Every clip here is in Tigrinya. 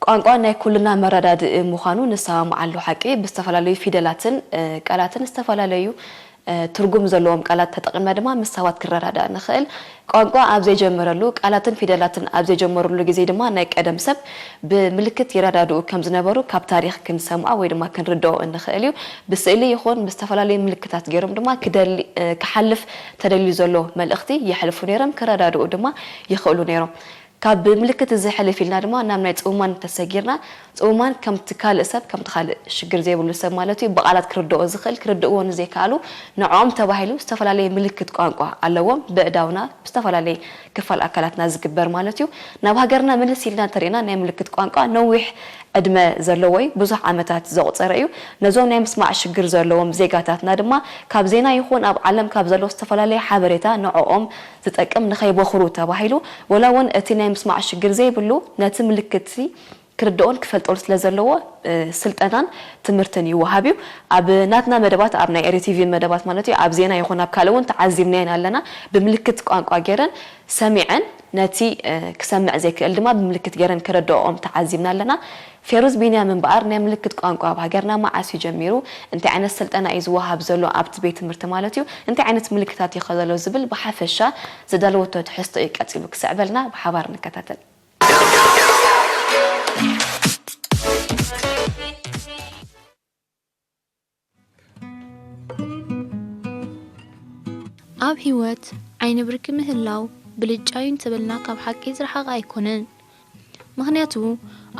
ቋንቋ ናይ ኩልና መረዳድኢ ምዃኑ ንሰማምዓሉ ሓቂ። ብዝተፈላለዩ ፊደላትን ቃላትን ዝተፈላለዩ ትርጉም ዘለዎም ቃላት ተጠቒምና ድማ ምስ ሰባት ክረዳዳእ ንኽእል። ቋንቋ ኣብ ዘይጀመረሉ፣ ቃላትን ፊደላትን ኣብ ዘይጀመሩሉ ግዜ ድማ ናይ ቀደም ሰብ ብምልክት ይረዳድኡ ከም ዝነበሩ ካብ ታሪኽ ክንሰምዖ ወይ ድማ ክንርድኦ እንኽእል እዩ። ብስእሊ ይኹን ብዝተፈላለዩ ምልክታት ገይሮም ድማ ክደሊ ክሓልፍ ተደልዩ ዘሎ መልእኽቲ የሕልፉ ነይሮም፣ ክረዳድኡ ድማ ይኽእሉ ነይሮም። ካብ ምልክት እዚ ሕልፍ ኢልና ድማ ናብ ናይ ጽውማን ተሰጊርና፣ ጽውማን ከምቲ ካልእ ሰብ፣ ከምቲ ካልእ ሽግር ዘይብሉ ሰብ ማለት እዩ፣ ብቓላት ክርድኦ ዝኽእል፣ ክርድእዎ ንዘይከኣሉ ንዕኦም ተባሂሉ ዝተፈላለየ ምልክት ቋንቋ ኣለዎም። ብእዳውና ብዝተፈላለየ ክፋል ኣካላትና ዝግበር ማለት እዩ። ናብ ሃገርና ምልስ ኢልና እንተሪእና ናይ ምልክት ቋንቋ ነዊሕ ዕድመ ዘለዎ እዩ፣ ብዙሕ ዓመታት ዘቑጸረ እዩ። ነዞም ናይ ምስማዕ ሽግር ዘለዎም ዜጋታትና ድማ ካብ ዜና ይኹን ኣብ ዓለም ካብ ዘሎ ዝተፈላለየ ሓበሬታ ንዕኦም ዝጠቅም ንኸይቦኽሩ ተባሂሉ፣ ወላ እውን እቲ ናይ ምስማዕ ሽግር ዘይብሉ ነቲ ምልክትሲ ክርድኦን ክፈልጦን ስለ ዘለዎ ስልጠናን ትምህርትን ይወሃብ እዩ። ኣብ ናትና መደባት፣ ኣብ ናይ ኤሪ ቲቪ መደባት ማለት እዩ፣ ኣብ ዜና ይኹን ኣብ ካልእ እውን ተዓዚብናየን ኣለና። ብምልክት ቋንቋ ገይረን ሰሚዐን ነቲ ክሰምዕ ዘይክእል ድማ ብምልክት ገይረን ክረድኦም ተዓዚብና ኣለና። ፌሩዝ ቢንያም እምበኣር ናይ ምልክት ቋንቋ ኣብ ሃገርና መዓስ እዩ ጀሚሩ? እንታይ ዓይነት ስልጠና እዩ ዝወሃብ ዘሎ ኣብቲ ቤት ትምህርቲ ማለት እዩ? እንታይ ዓይነት ምልክታት እዩ ዘሎ ዝብል ብሓፈሻ ዝዳለወቶ ትሕዝቶ እዩ ቀጺሉ ክስዕበልና ብሓባር ንከታተል። ኣብ ህይወት ዓይኒ ብርኪ ምህላው ብልጫ እዩ እንተበልና ካብ ሓቂ ዝረሓቐ ኣይኮነን። ምኽንያቱ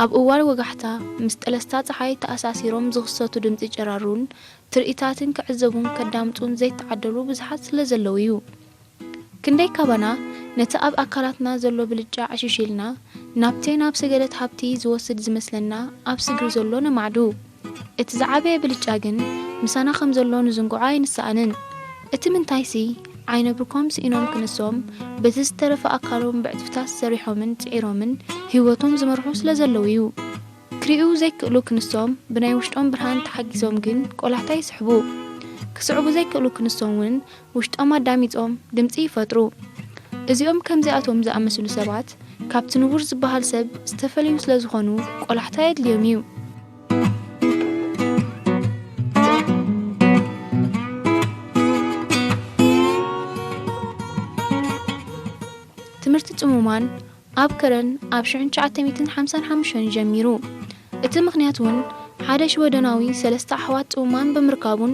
ኣብ እዋን ወጋሕታ ምስ ጠለስታ ጸሓይ ተኣሳሲሮም ዝኽሰቱ ድምጺ ጨራሩን ትርኢታትን ክዕዘቡን ከዳምጹን ዘይተዓደሉ ብዙሓት ስለ ዘለዉ እዩ። ክንደይ ካባና ነቲ ኣብ ኣካላትና ዘሎ ብልጫ ዕሽሽ ኢልና ናብቲ ናብ ሰገደት ሃብቲ ዝወስድ ዝመስለና ኣብ ስግሪ ዘሎ ነማዕዱ። እቲ ዝዓበየ ብልጫ ግን ምሳና ከም ዘሎ ንዝንግዖ ኣይንሰኣንን። እቲ ምንታይሲ ዓይነ ብርኮም ስኢኖም ክንሶም በቲ ዝተረፈ ኣካሎም ብዕጽፍታት ሰሪሖምን ጽዒሮምን ህይወቶም ዝመርሑ ስለ ዘለዉ እዩ። ክሪኡ ዘይክእሉ ክንሶም ብናይ ውሽጦም ብርሃን ተሓጊዞም ግን ቆላሕታ ይስሕቡ። ክስዕቡ ዘይክእሉ ክንሶም እውን ውሽጦም ኣዳሚጾም ድምጺ ይፈጥሩ። እዚኦም ከምዚኣቶም ዝኣመስሉ ሰባት ካብቲ ንቡር ዝበሃል ሰብ ዝተፈለዩ ስለ ዝኾኑ ቆላሕታ የድልዮም እዩ። ትምህርቲ ጽሙማን ኣብ ከረን ኣብ ሽሕን ትሽዓተ ሚእትን ሓምሳን ሓሙሽተን ጀሚሩ። እቲ ምኽንያት እውን ሓደ ሽወደናዊ ሰለስተ ኣሕዋት ጽሙማን ብምርካቡን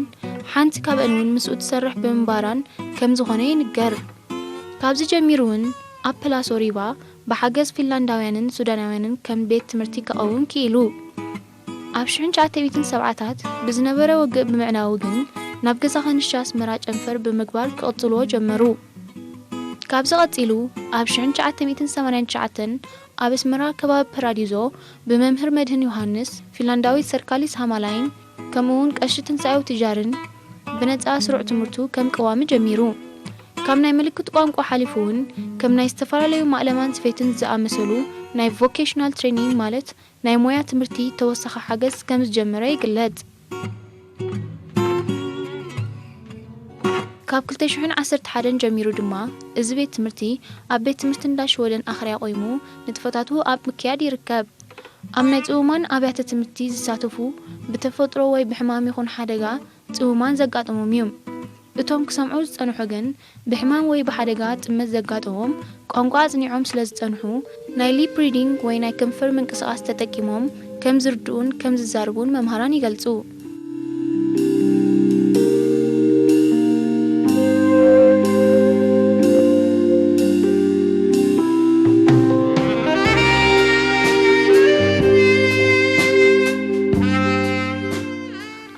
ሓንቲ ካብአን እውን ምስኡ ትሰርሕ ብምንባራን ከም ዝኾነ ይንገር። ካብዚ ጀሚሩ እውን ኣብ ፕላሶ ሪባ ብሓገዝ ፊንላንዳውያንን ሱዳናውያንን ከም ቤት ትምህርቲ ክቐውም ክኢሉ። ኣብ ሽሕን ትሽዓተ ሚእትን ሰብዓታት ብዝነበረ ውግእ ብምዕናዉ ግን ናብ ገዛ ከንሻ ኣስመራ ጨንፈር ብምግባር ክቕጽልዎ ጀመሩ። ካብዚ ቀጺሉ ኣብ ሽሕን ትሽዓተ ሚእትን ሰማንያን ትሽዓተን ኣብ ኣስመራ ከባቢ ፓራዲዞ ብመምህር መድህን ዮሃንስ፣ ፊንላንዳዊት ሰርካሊስ ሃማላይን ከምኡ እውን ቀሺ ትንሳኤው ትጃርን ብነጻ ስሩዕ ትምህርቱ ከም ቀዋሚ ጀሚሩ። ካብ ናይ ምልክት ቋንቋ ሓሊፉ እውን ከም ናይ ዝተፈላለዩ ማእለማን ስፌትን ዝኣመሰሉ ናይ ቮኬሽናል ትሬኒንግ ማለት ናይ ሞያ ትምህርቲ ተወሳኺ ሓገዝ ከም ዝጀመረ ይግለጽ። ካብ ክልተ ሽሕን ዓሰርተ ሓደን ጀሚሩ ድማ እዚ ቤት ትምህርቲ ኣብ ቤት ትምህርቲ እንዳ ሽወደን ኣኽርያ ቆይሙ ንጥፈታቱ ኣብ ምክያድ ይርከብ። ኣብ ናይ ጽውማን ኣብያተ ትምህርቲ ዝሳተፉ ብተፈጥሮ ወይ ብሕማም ይኹን ሓደጋ ጽውማን ዘጋጥሞም እዮም። እቶም ክሰምዑ ዝጸንሑ ግን ብሕማም ወይ ብሓደጋ ጥመት ዘጋጠሞም ቋንቋ ኣጽኒዖም ስለ ዝጸንሑ ናይ ሊፕ ሪዲንግ ወይ ናይ ከንፈር ምንቅስቓስ ተጠቂሞም ከም ዝርድኡን ከም ዝዛረቡን መምሃራን ይገልጹ።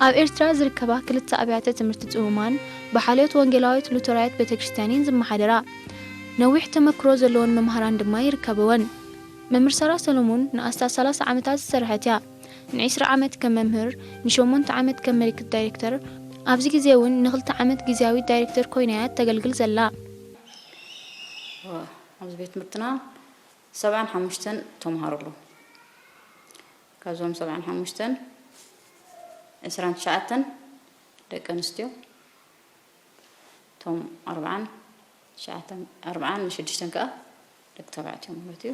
ኣብ ኤርትራ ዝርከባ ክልተ ኣብያተ ትምህርቲ ጽሙማን ብሓልዮት ወንጌላዊት ሉተራዊት ቤተ ክርስቲያን እየን ዝመሓደራ። ነዊሕ ተመክሮ ዘለወን መምሃራን ድማ ይርከብወን። መምህር ሳራ ሰሎሞን ንኣስታት ሰላሳ ዓመታት ዝሰርሐት እያ። ንዒስራ ዓመት ከም መምህር፣ ንሸሞንተ ዓመት ከም ምልክት ዳይሬክተር፣ ኣብዚ ግዜ እውን ንኽልተ ዓመት ግዝያዊት ዳይሬክተር ኮይና እያ ተገልግል ዘላ። ኣብዚ ቤት ትምህርትና ሰብዓን ሓሙሽተን ተምሃሮ ኣለዉ። ካብዞም ሰብዓን ሓሙሽተን፣ ዕስራን ትሽዓተን ደቂ ኣንስትዮ፣ እቶም ኣርብዓን ትሽዓተን፣ ኣርብዓን ሽዱሽተን ከኣ ደቂ ተባዕትዮ ማለት እዩ።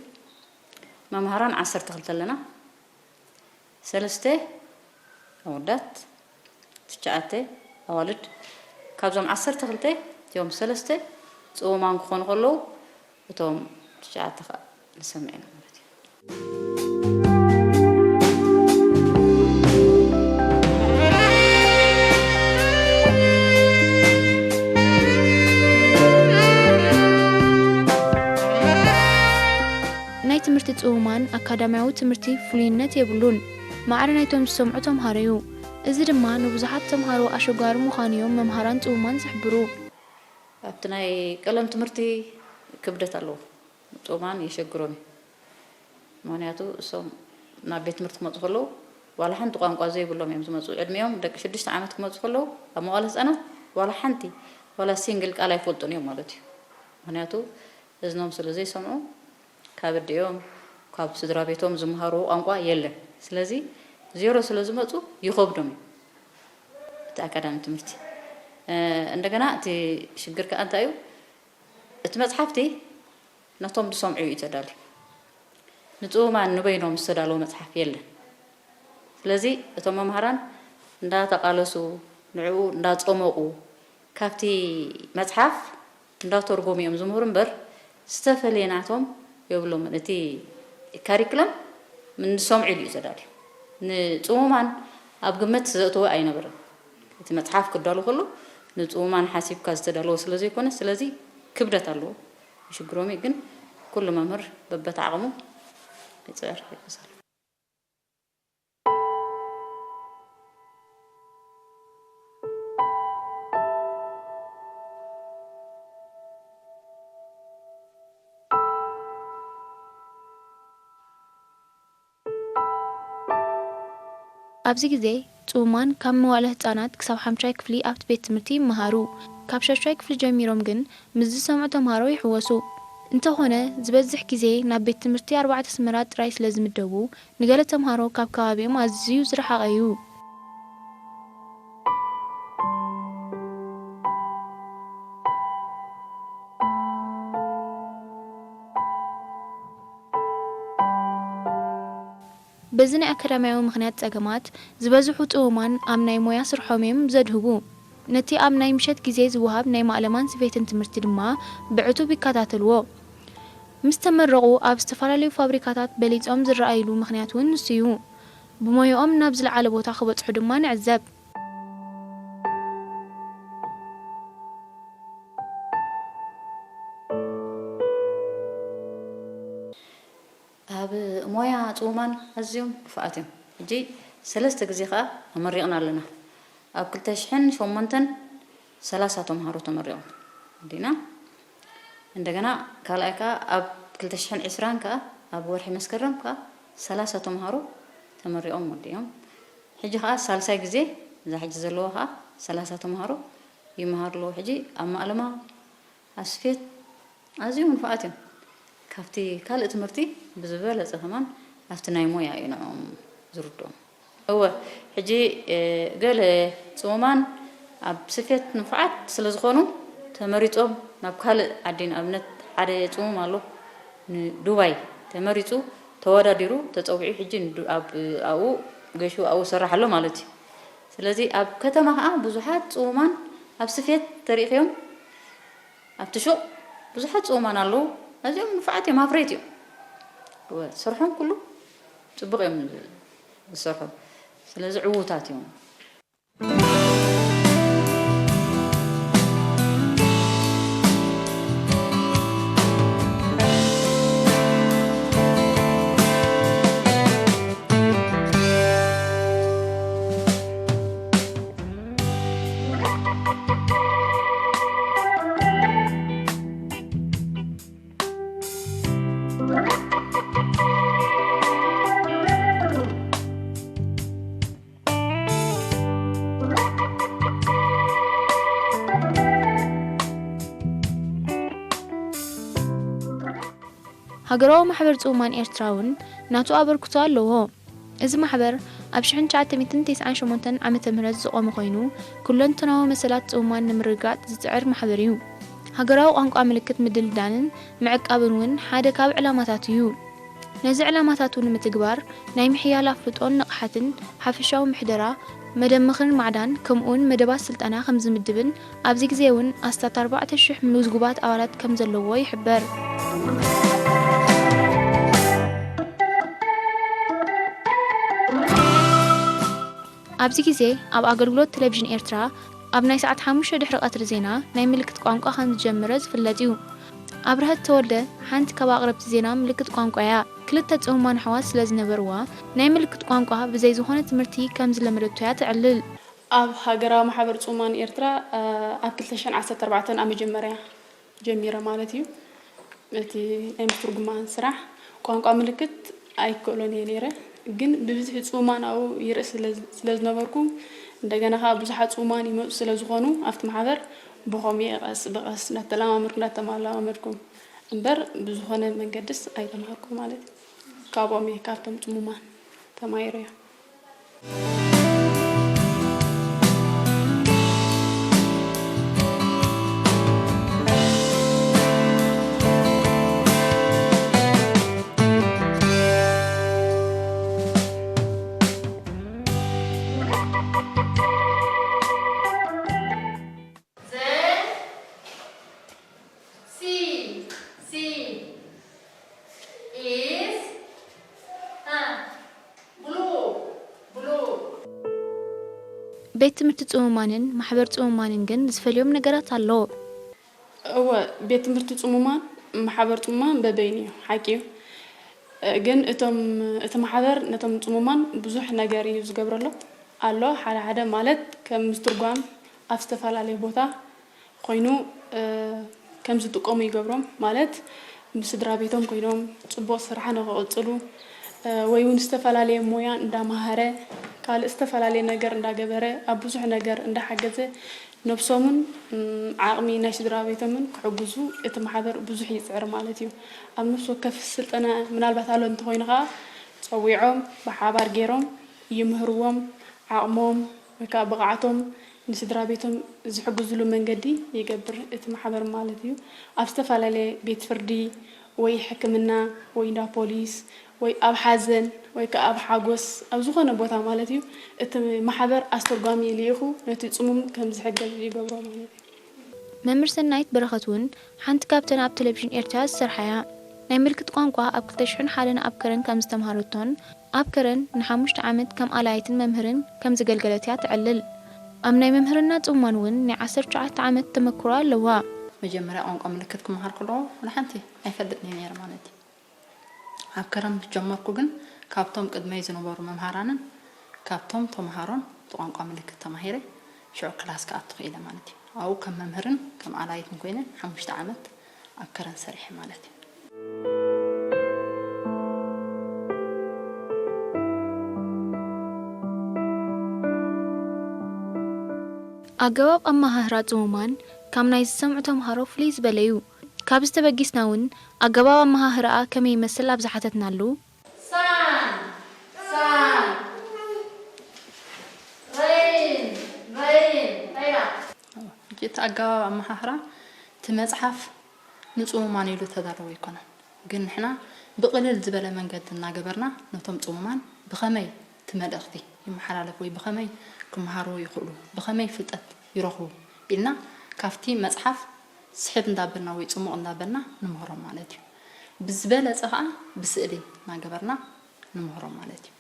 መምሃራን ዓሰርተ ክልተ ኣለና። ሰለስተ ኣወዳት፣ ትሽዓተ ኣዋልድ። ካብዞም ዓሰርተ ክልተ እቲኦም ሰለስተ ጽውማን ክኾኑ ከለዉ፣ እቶም ትሽዓተ ኸኣ ንሰምዕ ኢና ማለት እዩ። ናይ ትምህርቲ ጽውማን ኣካዳሚያዊ ትምህርቲ ፍሉይነት የብሉን። ማዕረ ናይቶም ዝሰምዑ ተምሃሮ እዩ። እዚ ድማ ንብዙሓት ተምሃሮ ኣሸጋሪ ምዃኑ እዮም መምሃራን ጽውማን ዝሕብሩ። ኣብቲ ናይ ቀለም ትምህርቲ ክብደት ኣለዎ። ጽውማን የሸግሮም እዩ። ምኽንያቱ እሶም ናብ ቤት ትምህርቲ ክመጹ ከለዉ ዋላ ሓንቲ ቋንቋ ዘይብሎም እዮም ዝመጹ። ዕድሚኦም ደቂ ሽዱሽተ ዓመት ክመጹ ከለዉ ኣብ መዋለ ህጻናት ዋላ ሓንቲ ዋላ ሲንግል ቃል ኣይፈልጡን እዮም ማለት እዩ። ምኽንያቱ እዝኖም ስለ ዘይሰምዑ ካብ ኣዲኦም ካብ ስድራ ቤቶም ዝመሃርዎ ቋንቋ የለን። ስለዚ ዜሮ ስለ ዝመጹ ይኸብዶም እዩ እቲ ኣካዳሚ ትምህርቲ። እ፣ እንደገና እቲ ሽግር ከኣ እንታይ እዩ? እቲ መጽሓፍቲ ነቶም ዝሰምዑ እዩ ተዳልዩ። ንጽውማን ንበይኖም ዝተዳለወ መጽሓፍ የለን። ስለዚ እቶም መምሃራን እንዳተቓለሱ ንዕኡ እንዳጸመቑ ካብቲ መጽሓፍ እንዳተርጎሙ እዮም ዝምህሩ እምበር ዝተፈለየ ናቶም የብሎምን። እቲ ካሪክለም ንዝሰምዑ ኢሉ እዩ ተዳልዩ። ንጽውማን ኣብ ግምት ዘእተወ ኣይነበረን። እቲ መጽሓፍ ክዳሎ ከሎ ንጽውማን ሓሲብካ ዝተዳለወ ስለ ዘይኮነ፣ ስለዚ ክብደት ኣለዎ። ይሽግሮም እዩ፣ ግን ኩሉ መምህር በበቲ ዓቕሙ ይጽዕር ይቅሳል። ኣብዚ ግዜ ጽውማን ካብ መዋእለ ህጻናት ክሳብ ሓምሻይ ክፍሊ ኣብቲ ቤት ትምህርቲ ይመሃሩ። ካብ ሻሻይ ክፍሊ ጀሚሮም ግን ምስ ዝሰምዑ ተምሃሮ ይሕወሱ። እንተኾነ ዝበዝሕ ግዜ ናብ ቤት ትምህርቲ ኣርባዕተ ኣስመራ ጥራይ ስለ ዝምደቡ ንገለ ተምሃሮ ካብ ከባቢኦም ኣዝዩ ዝረሓቐ እዩ። በዚ ናይ ኣካዳሚያዊ ምኽንያት ጸገማት ዝበዝሑ ጽውማን ኣብ ናይ ሞያ ስርሖም እዮም ዘድህቡ። ነቲ ኣብ ናይ ምሸት ግዜ ዝወሃብ ናይ ማእለማን ስፌትን ትምህርቲ ድማ ብዕቱብ ይከታተልዎ። ምስ ተመረቑ ኣብ ዝተፈላለዩ ፋብሪካታት በሊጾም ዝረኣይሉ ምኽንያት እውን ንሱ እዩ። ብሞያኦም ናብ ዝለዓለ ቦታ ክበጽሑ ድማ ንዕዘብ። ኣብ ሞያ ጽውማን ኣዝዮም ክፉኣት እዮም። ሕጂ ሰለስተ ግዜ ከኣ ኣመሪቕና ኣለና። ኣብ ክልተ ሽሕን ሸሞንተን ሰላሳ ተምሃሮ ተመሪቖም እንዲና። እንደገና ካልኣይ ከኣ ኣብ ክልተ ሽሕን ዕስራን ከኣ ኣብ ወርሒ መስከረም ከኣ ሰላሳ ተምሃሮ ተመሪቖም ወዲኦም። ሕጂ ከኣ ሳልሳይ ግዜ እዛ ሕጂ ዘለዋ ከኣ ሰላሳ ተምሃሮ ይመሃሩ ኣለዉ። ሕጂ ኣብ ማእለማ ኣስፌት ኣዝዮም ንፉዓት እዮም። ካብቲ ካልእ ትምህርቲ ብዝበለጸ ከማን ኣብቲ ናይ ሞያ እዩ ንዕኦም ዝርድኦም። እወ፣ ሕጂ፣ እ፣ ገለ ጽሙማን ኣብ ስፌት ንፉዓት ስለ ዝኾኑ ተመሪጾም ናብ ካልእ ዓዲ፣ ንኣብነት ሓደ ጽሙም ኣሎ ንዱባይ ተመሪጹ ተወዳዲሩ ተጸዊዑ ሕጂ ንዱ-፣ ኣብ፣ ኣብኡ ገሹ ኣብኡ ይሰርሕ ኣሎ ማለት እዩ። ስለዚ ኣብ ከተማ ከኣ ብዙሓት ጽሙማን ኣብ ስፌት ተሪእኽዮም ኣብቲ ሹቕ ብዙሓት ጽሙማን ኣለዉ። ኣዝዮም ንፉዓት እዮም፣ ኣፍረይቲ እዮም። እወ፣ ስርሖም ኩሉ ጽቡቕ እዮም ዝሰርሑ። ስለዚ ዕዉታት እዮም። ሃገራዊ ማሕበር ጽሙማን ኤርትራ እውን ናቱ ኣበርክቶ ኣለዎ። እዚ ማሕበር ኣብ ሽሕን ትሽዓተ ሚእትን ተስዓን ሸሞንተን ዓመተ ምህረት ዝቖመ ኮይኑ፣ ኩለንተናዊ መሰላት ጽሙማን ንምርግጋጽ ዝጽዕር ማሕበር እዩ። ሃገራዊ ቋንቋ ምልክት ምድልዳልን ምዕቃብን እውን ሓደ ካብ ዕላማታቱ እዩ። ነዚ ዕላማታቱ ንምትግባር ናይ ምሕያል ኣፍልጦን ንቕሓትን፣ ሓፈሻዊ ምሕደራ፣ መደብ ምኽርን ማዕዳን፣ ከምኡውን መደባት ስልጠና ከም ዝምድብን ኣብዚ ግዜ እውን ኣስታት ኣርባዕተ ሽሕ ምዝጉባት ኣባላት ከም ዘለዎ ይሕበር። ኣብዚ ግዜ ኣብ ኣገልግሎት ቴሌቪዥን ኤርትራ ኣብ ናይ ሰዓት ሓሙሽተ ድሕሪ ቀትሪ ዜና ናይ ምልክት ቋንቋ ከም ዝጀመረ ዝፍለጥ እዩ። ኣብርሀት ተወልደ ሓንቲ ካብ ኣቕረብቲ ዜና ምልክት ቋንቋ እያ። ክልተ ጽሙማን ኣሕዋት ስለ ዝነበርዋ ናይ ምልክት ቋንቋ ብዘይ ዝኾነ ትምህርቲ ከም ዝለመደቶ እያ ተዕልል። ኣብ ሃገራዊ ማሕበር ጽሙማን ኤርትራ ኣብ ክልተ ሽሕን ዓሰርተ ኣርባዕተን ኣብ መጀመርያ ጀሚረ ማለት እዩ። እቲ ናይ ምትርጉማን ስራሕ ቋንቋ ምልክት ኣይክእሎን እየ ነይረ፣ ግን ብብዝሒ ጽሙማን ኣብኡ ይርኢ ስለ ዝነበርኩ፣ እንደገና ከኣ ብዙሓት ጽሙማን ይመጹ ስለ ዝኾኑ ኣብቲ ማሕበር ብኸምኡ እየ ቀስ ብቐስ እናተለማመድኩ እናተለማመድኩ እምበር ብዝኾነ መንገድስ ኣይተማሃርኩ ማለት እዩ። ካብኦም እየ ካብቶም ጽሙማን ተማሂረዮ። ቤት ትምህርቲ ጽሙማንን ማሕበር ጽሙማንን ግን ዝፈልዮም ነገራት ኣሎ። እወ፣ ቤት ትምህርቲ ጽሙማን ማሕበር ጽሙማን በበይኑ እዩ፣ ሓቂ እዩ። ግን እቶም፣ እቲ ማሕበር ነቶም ጽሙማን ብዙሕ ነገር እዩ ዝገብረሎም። ኣሎ፣ ሓደ ሓደ ማለት ከም ምስትርጓም ኣብ ዝተፈላለየ ቦታ ኮይኑ ከም ዝጥቀሙ ይገብሮም። ማለት ምስ ስድራ ቤቶም ኮይኖም ጽቡቕ ስራሕ ንኽቕጽሉ ወይ እውን ዝተፈላለየ ሞያ እንዳመሃረ ካልእ ዝተፈላለየ ነገር እንዳገበረ ኣብ ብዙሕ ነገር እንዳሓገዘ ነብሶምን ዓቕሚ ናይ ስድራ ቤቶምን ክሕግዙ እቲ ማሕበር ብዙሕ ይጽዕር ማለት እዩ። ኣብ ነፍሲ ወከፍ ስልጠና ምናልባት ኣሎ እንተኾይኑ ከዓ ጸዊዖም ብሓባር ገይሮም ይምህርዎም፣ ዓቕሞም ወይ ከዓ ብቕዓቶም ንስድራ ቤቶም ዝሕግዝሉ መንገዲ ይገብር እቲ ማሕበር ማለት እዩ። ኣብ ዝተፈላለየ ቤት ፍርዲ ወይ ሕክምና ወይ እንዳ ፖሊስ ወይ ኣብ ሓዘን ወይ ከዓ ኣብ ሓጎስ ኣብ ዝኾነ ቦታ ማለት እዩ እቲ ማሕበር ኣስተርጓሚ ልኢኹ ነቲ ጽሙም ከም ዝሕገዝ ይገብሮ ማለት እዩ። መምህር ሰናይት በረኸት እውን ሓንቲ ካብተን ኣብ ቴሌቪዥን ኤርትራ ዝሰርሓ እያ። ናይ ምልክት ቋንቋ ኣብ ክልተ ሽሕን ሓደን ኣብ ከረን ከም ዝተምሃረቶን ኣብ ከረን ንሓሙሽተ ዓመት ከም ኣላይትን መምህርን ከም ዘገልገለት እያ ተዕልል። ኣብ ናይ መምህርና ጽሙማን እውን ናይ ዓሰርተ ትሽዓተ ዓመት ተመክሮ ኣለዋ። መጀመርያ ቋንቋ ምልክት ክመሃር ከለኹ ንሓንቲ ኣይፈልጥን እየ ነይረ ማለት እዩ። ኣብ ከረን ምስ ጀመርኩ ግን ካብቶም ቅድመይ ዝነበሩ መምሃራንን ካብቶም ተምሃሮን ብቋንቋ ምልክት ተማሂረ ሽዑ ክላስ ክኣቱ ክኢለ ማለት እዩ። ኣብኡ ከም መምህርን ከም ኣላይትን ኮይነ ሓሙሽተ ዓመት ኣብ ከረን ሰሪሐ ማለት እዩ። ኣገባብ ኣመሃህራ ጽሙማን ካብ ናይ ዝሰምዑ ተምሃሮ ፍልይ ዝበለ እዩ። ካብዚ ተበጊስና እውን ኣገባብ ኣመሃህራኣ ከመይ ይመስል ኣብ ዝሓተትናሉ፣ ሳን ሳን፣ ረይን ረይን፣ እንታይ ኢላ? ሕጂ እቲ ኣገባብ ኣመሃህራ እቲ መጽሓፍ ንጽሙማን ኢሉ ተዳለወ ኣይኮነን። ግን ንሕና ብቕልል ዝበለ መንገዲ እናገበርና ነቶም ጽሙማን ብኸመይ እቲ መልእኽቲ ይመሓላለፍ ወይ ብኸመይ ክመሃርዎ ይኽእሉ፣ ብኸመይ ፍልጠት ይረኽቡ ኢልና ካብቲ መጽሓፍ ስሕብ እንዳበልና ወይ ጽሙቕ እንዳበልና ንምህሮም ማለት እዩ። ብዝበለጸ ኸዓ ብስእሊ እናገበርና ንምህሮም ማለት እዩ።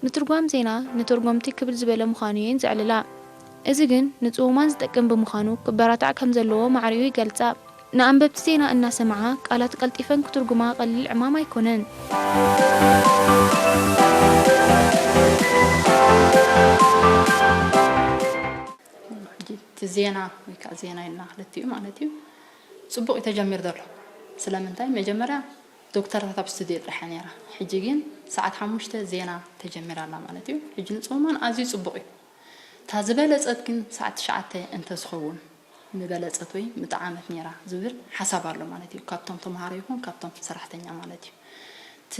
ምትርጓም ዜና ንተርጎምቲ ክብል ዝበለ ምዃኑ እየን ዘዕልላ። እዚ ግን ንጽሙማን ዝጠቅም ብምዃኑ ክበራታዕ ከም ዘለዎ ማዕሪኡ ይገልጻ። ንኣንበብቲ ዜና እናሰምዓ ቃላት ቀልጢፈን ክትርጉማ ቀሊል ዕማም ኣይኮነን። ሕጂ እቲ ዜና ወይ ከዓ ዜና ኢልና ክልቲኡ ማለት እዩ፣ ጽቡቕ እዩ ተጀሚሩ ዘሎ። ስለምንታይ? መጀመርያ ዶክተራት ኣብ ስቱድዮ ጥራሕ እያ ነይራ። ሕጂ ግን ሰዓት ሓሙሽተ ዜና ተጀሚራ ኣላ ማለት እዩ። ሕጂ ንጽሙማን ኣዝዩ ጽቡቕ እዩ። እታ ዝበለጸት ግን ሰዓት ትሽዓተ እንተዝኸውን ምበለጸት ወይ ምጠዓመት ነይራ ዝብል ሓሳብ ኣሎ ማለት እዩ። ካብቶም ተምሃሮ ይኹን ካብቶም ሰራሕተኛ ማለት እዩ። እቲ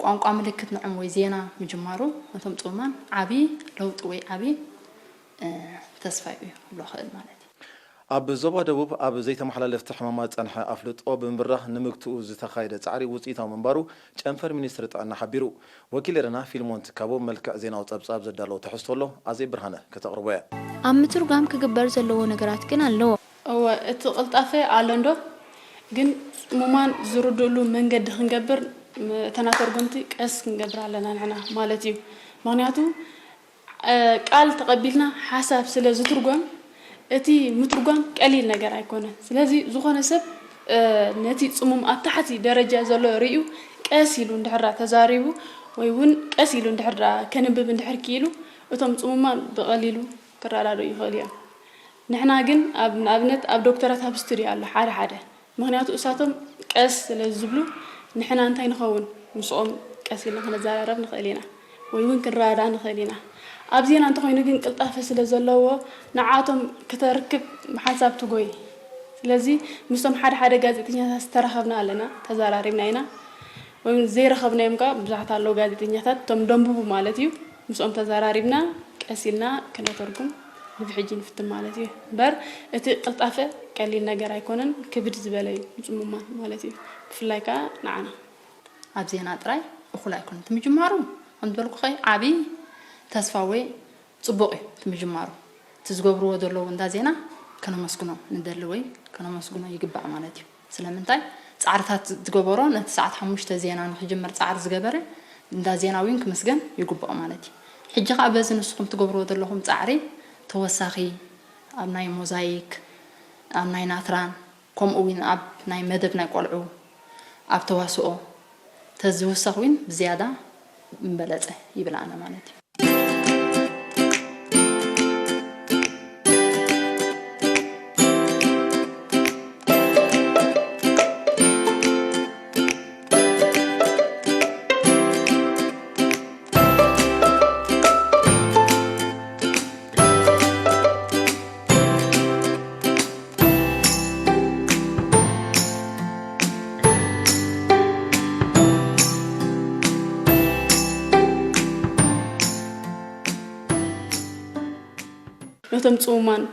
ቋንቋ ምልክት ንዖም ወይ ዜና ምጅማሩ ነቶም ጽሙማን ዓቢ ለውጢ ወይ ዓቢ እ፣ ተስፋ እዩ ክብሎ ክእል ማለት እዩ። ኣብ ዞባ ደቡብ ኣብ ዘይተመሓላለፍቲ ሕማማት ዝጸንሐ ኣፍልጦ ብምብራህ ንምግትኡ ዝተኻየደ ጻዕሪ ውጽኢታዊ ምንባሩ ጨንፈር ሚኒስትሪ ጥዕና ሓቢሩ። ወኪል ኤረና ፊልሞን ትካቦ መልክዕ ዜናዊ ጸብጻብ ዘዳለወ ትሕዝቶ ኣሎ፣ ኣዜብ ብርሃነ ከተቕርቦ እያ። ኣብ ምትርጓም ክግበር ዘለዎ ነገራት ግን ኣለዎ። እወ፣ እቲ ቅልጣፈ ኣሎ እንዶ፣ ግን ጽሙማን ዝርድእሉ መንገዲ ክንገብር፣ ም-፣ እተን ኣተርጎምቲ ቀስ ክንገብር ኣለና ንሕና ማለት እዩ። ምኽንያቱ፣ እ፣ ቃል ተቐቢልና ሓሳብ ስለ ዝትርጎም፣ እቲ ምትርጓም ቀሊል ነገር ኣይኮነን። ስለዚ ዝኾነ ሰብ፣ እ፣ ነቲ ጽሙም ኣብ ታሕቲ ደረጃ ዘሎ ርእዩ ቀስ ኢሉ እንድሕር ተዛሪቡ ወይ እውን ቀስ ኢሉ እንድሕር ከንብብ እንድሕር ክኢሉ፣ እቶም ጽሙማን ብቐሊሉ ክረዳድኡ ይኽእሉ እዮም። ንሕና ግን ኣብ፣ ንኣብነት ኣብ ዶክተራት ኣብ ስቱድዮ ኣሎ ሓደ ሓደ። ምኽንያቱ እሳቶም ቀስ ስለ ዝብሉ ንሕና እንታይ ንኸውን? ምስኦም ቀስ ኢልና ክንዘራረብ ንኽእል ኢና ወይ እውን ክንረዳዳእ ንኽእል ኢና። ኣብ ዜና እንተኾይኑ ግን ቅልጣፈ ስለ ዘለዎ ንዓቶም ከተርክብ ሓንሳብ ትጎይ። ስለዚ ምስቶም ሓደ ሓደ ጋዜጠኛታት ዝተራኸብና ኣለና፣ ተዘራሪብና ኢና። ወይ እውን ዘይረኸብናዮም ከኣ ብዙሓት ኣለዉ ጋዜጠኛታት፣ እቶም ደንብቡ ማለት እዩ። ምስኦም ተዘራሪብና ቀስ ኢልና ክነተርጉም ንብሕጂ ንፍትን ማለት እዩ። እምበር እቲ ቅልጣፈ ቀሊል ነገር ኣይኮነን፣ ክብድ ዝበለ እዩ ንጽሙማን ማለት እዩ። ብፍላይ ከኣ ንዓና። ኣብ ዜና ጥራይ እኹል ኣይኮነን እቲ ምጅማሩ። ከም ዝበልኩኸ ዓቢ ተስፋ ወይ ጽቡቕ እዩ እቲ ምጅማሩ። እቲ ዝገብርዎ ዘለዉ እንዳ ዜና ከነመስግኖ ንደሊ ወይ ከነመስግኖ ይግባእ ማለት እዩ። ስለምንታይ? ጻዕርታት ዝገበሮ ነቲ ሰዓት ሓሙሽተ ዜና ንኽጅምር ጻዕሪ ዝገበረ እንዳ ዜና እውን ክምስገን ይግብኦ ማለት እዩ። ሕጂ ኸኣ በዚ ንስኹም ትገብርዎ ዘለኹም ጻዕሪ ተወሳኺ ኣብ ናይ ሞዛይክ፣ ኣብ ናይ ናትራን፣ ከምኡ እውን ኣብ ናይ መደብ ናይ ቆልዑ፣ ኣብ ተዋስኦ ተዝውሰኽ እውን ብዝያዳ ምበለጸ ይብል ኣነ ማለት እዩ። ነቶም ጽሙማን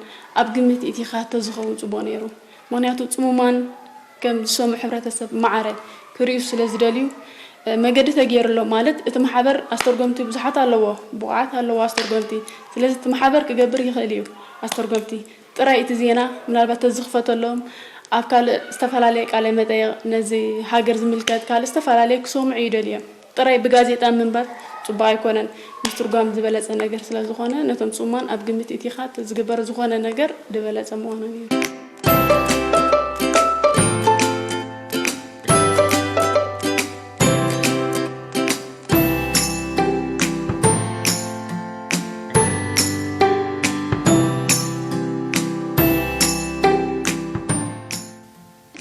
ኣብ ግምት ኢቲኻ ተዝኸውን ጽቡቕ ነይሩ። ምኽንያቱ ጽሙማን ከም ዝሰምዑ ሕብረተሰብ ማዕረ ክርእዩ ስለ ዝደልዩ፣ እ፣ መገዲ ተገይሩሎም። ማለት እቲ ማሕበር ኣስተርጎምቲ ብዙሓት ኣለዎ፣ ብቑዓት ኣለዎ ኣስተርጎምቲ። ስለዚ እቲ ማሕበር ክገብር ይኽእል እዩ ኣስተርጎምቲ። ጥራይ እቲ ዜና ምናልባት ተዝኽፈተሎም ኣብ ካልእ ዝተፈላለየ ቃለ መጠይቕ ነዚ ሃገር ዝምልከት ካልእ ዝተፈላለየ ክሰምዑ ይደልዩ እዮም። ጥራይ ብጋዜጣ ምንባብ ጽቡቕ ኣይኮነን። ምስትርጓም ዝበለጸ ነገር ስለ ዝኾነ ነቶም ጽሙማን ኣብ ግምት ኢቲኻ እቲ ዝግበር ዝኾነ ነገር ዝበለጸ ምዃኑ እዩ።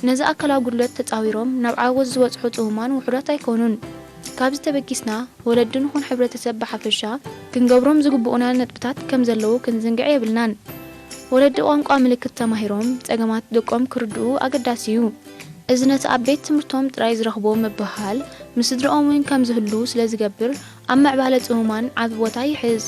ነዚ ኣካላዊ ጉድለት ተጻዊሮም ናብ ዓወት ዝበጽሑ ጽሙማን ውሑዳት ኣይኮኑን። ካብዚ ተበጊስና፣ ወለዲ ንኹን ሕብረተሰብ ብሓፈሻ ክንገብሮም ዝግብኡና ነጥብታት ከም ዘለዉ ክንዝንግዕ የብልናን። ወለዲ ቋንቋ ምልክት ተማሂሮም ጸገማት ደቆም ክርድኡ ኣገዳሲ እዩ። እዚ ነቲ ኣብ ቤት ትምህርቶም ጥራይ ዝረኽብዎ ምብህሃል ምስ ስድርኦም እውን ከም ዝህሉ ስለ ዝገብር ኣብ ምዕባለ ጽሙማን ዓቢ ቦታ ይሕዝ።